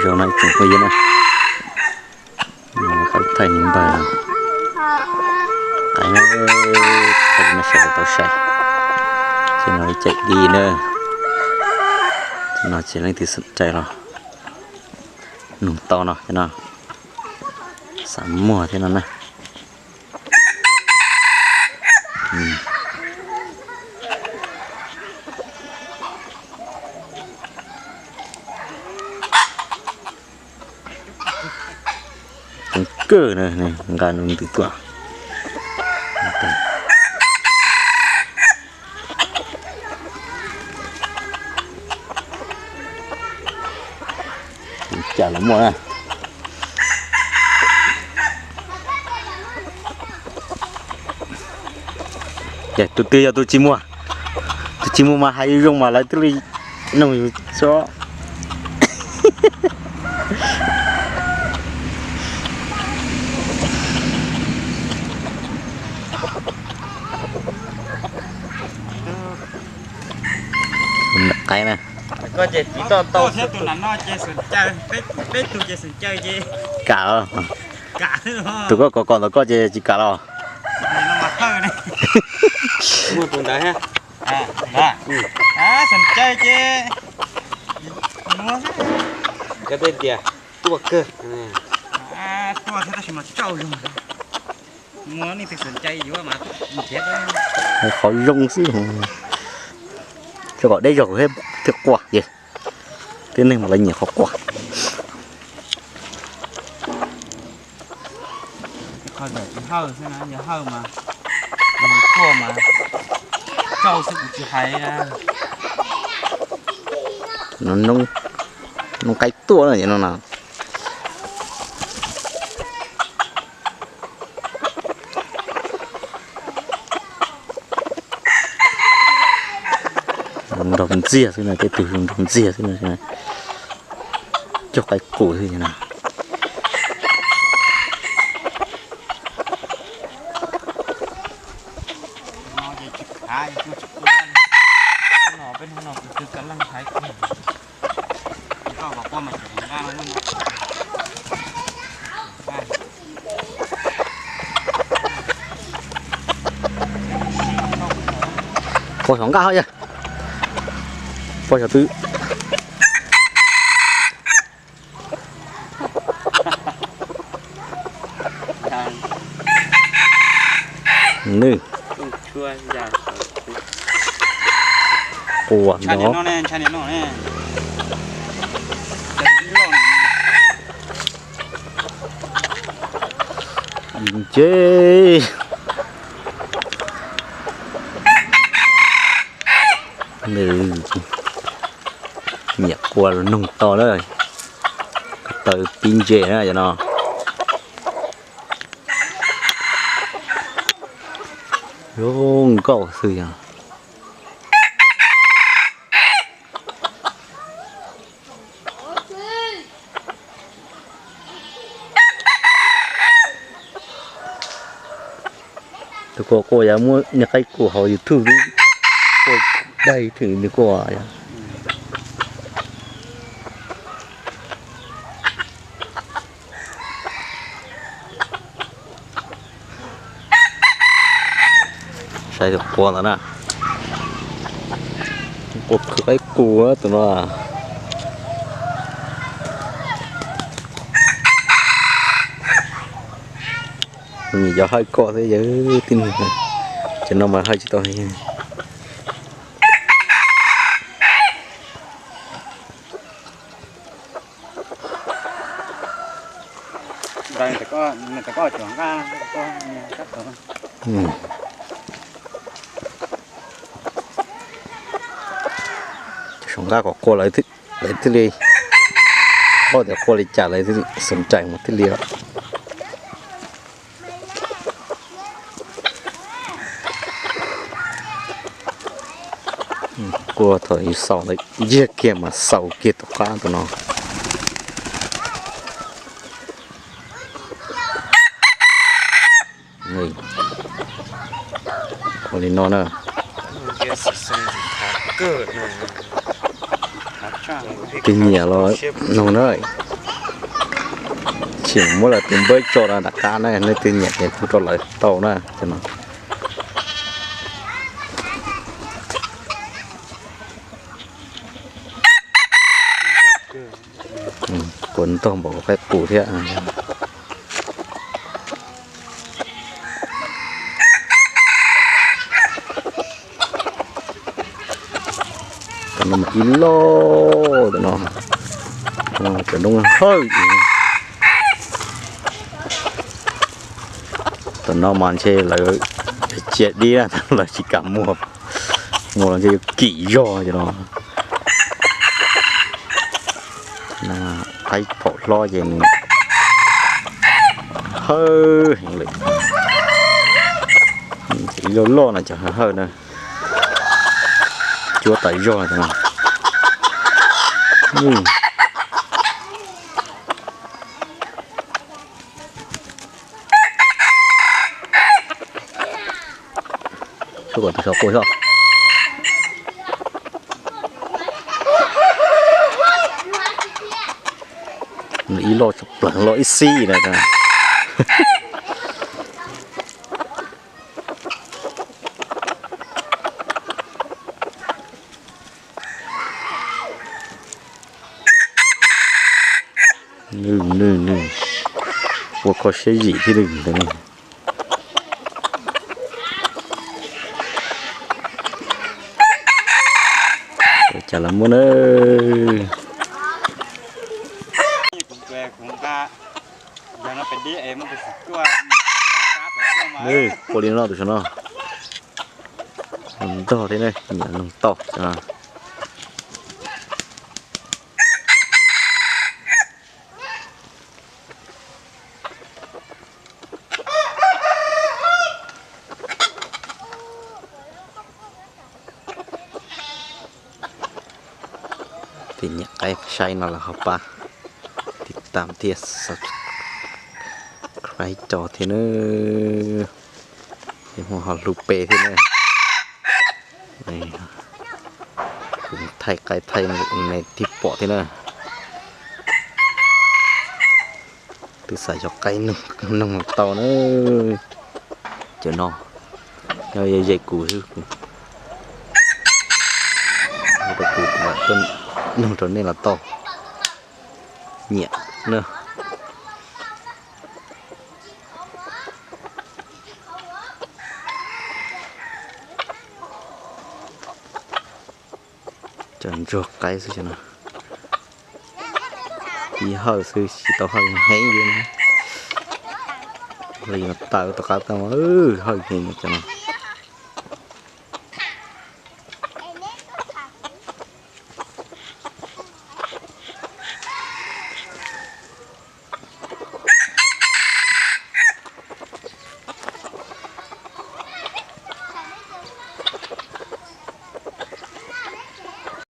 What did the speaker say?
Zoo no tsoom phooj ywg na, qab thaij npawg, qab thaij no sawv daws tau saib. Ces no caij dib na, no ces leej twg xom rais los nug tau no, no xav muag thiab no na. Coob kawg na, nqa ntws tuaj. Cas los muaj na. Ces tus twg yog tus tsis muag, tus tsis muag mas hais zoo mas lawv twb li nug yus tso. Qaib na. Koj ces tiv toj tau thiab tus nam no ces xeem caw, peb tug ces xeem caw ces kam. Tus koj kom kom ntawm koj ces tsis kam los. Muaj tus ntawd thiab. Xeem caw ces koj tej tias tuaj kawg, tuaj thiab tab sis mas tsaug zog. Muaj leej twg xeem caw yuav mas nrhiav qhov zoo xwb. Coj kom deb zog thiab thiaj quaj ces tib neeg mas lawv nyiam qhov quaj. Qhov ntawm tsis hawj xwb na, yog hawj mas, yog nws tuaj mas tsauj xwb kuv tsis hais na. Noob qaib tuaj no no. Nrog ntxiag xwb na, tej tug nrog ntxiag xwb na, cog qaib qus xwb na. Pog xyov nqaj hov yog, pog xyov twb. Nws quas no. Nce. Nws nyiam quas los noog to na. Ko taw pib ntse na cov no. Zoo nkauj xwb yog. Tus ko quaj yog muab niag qaib qus hauv YouTube, quaj daig thwm nws quaj. Saib tus quaj ntawd na. Quaj khwv qaib qus tus no. Nyiam cov hawj kom xwb yawg tib neeg, cov no mas hawj tsis tau. Cov sov nqaj kom quaj lawv thiaj li, paub tias quaj li cas lawv thiaj li xom rais mus thiaj li. Quaj thaum yus xaus ntawd, ntsiag kiag mas xaus kiag tom qab tus no. Ua li no na. Tus nyiam los noog na. Tseem muab lawv tus npawb tso rau nram qab na, leej twg nyiam ces hu rau lawv tau na cov no. Puas ntog npaum qaib qus thiab. Tam no mas ib loj tam no, cov noob hawj. Tam no mas ntshe lawv cia dib na, lawv tsis kam muag, muag los ntshe yuav kim zog cov no. Qaib phaum hlob ces nws hawj heev lawm. Ib loj loj no cov hawj na, cuab tas zog no. Kom tus sav quaj xwb. Ib loj tshaj plaws, loj ib xib na. Nws, nws, nws ua kho siab zim thiab nws ntawd. Cas los muaj na. Ua li no tus sav no. Ntog thiab ne, nyiam noog tau. Tus nyiam qaib saib no los ho pab tiv tam thiab subscribe rau thiab nawb. Ces ho hlub peb thiab nawb. Kuv thaij qaib thaij me thiaj pom thiab na. Twb xav xyov qaib noog tau na. Cov no nyob ze kuv xwb, kuv tuaj noog rau nej los tau. Nyiam na. Cov ntsuag qaib xwb no. Ib hawj xwb tsis tau hawj heev li. Li no taw tom qab tau hawj heev cov no.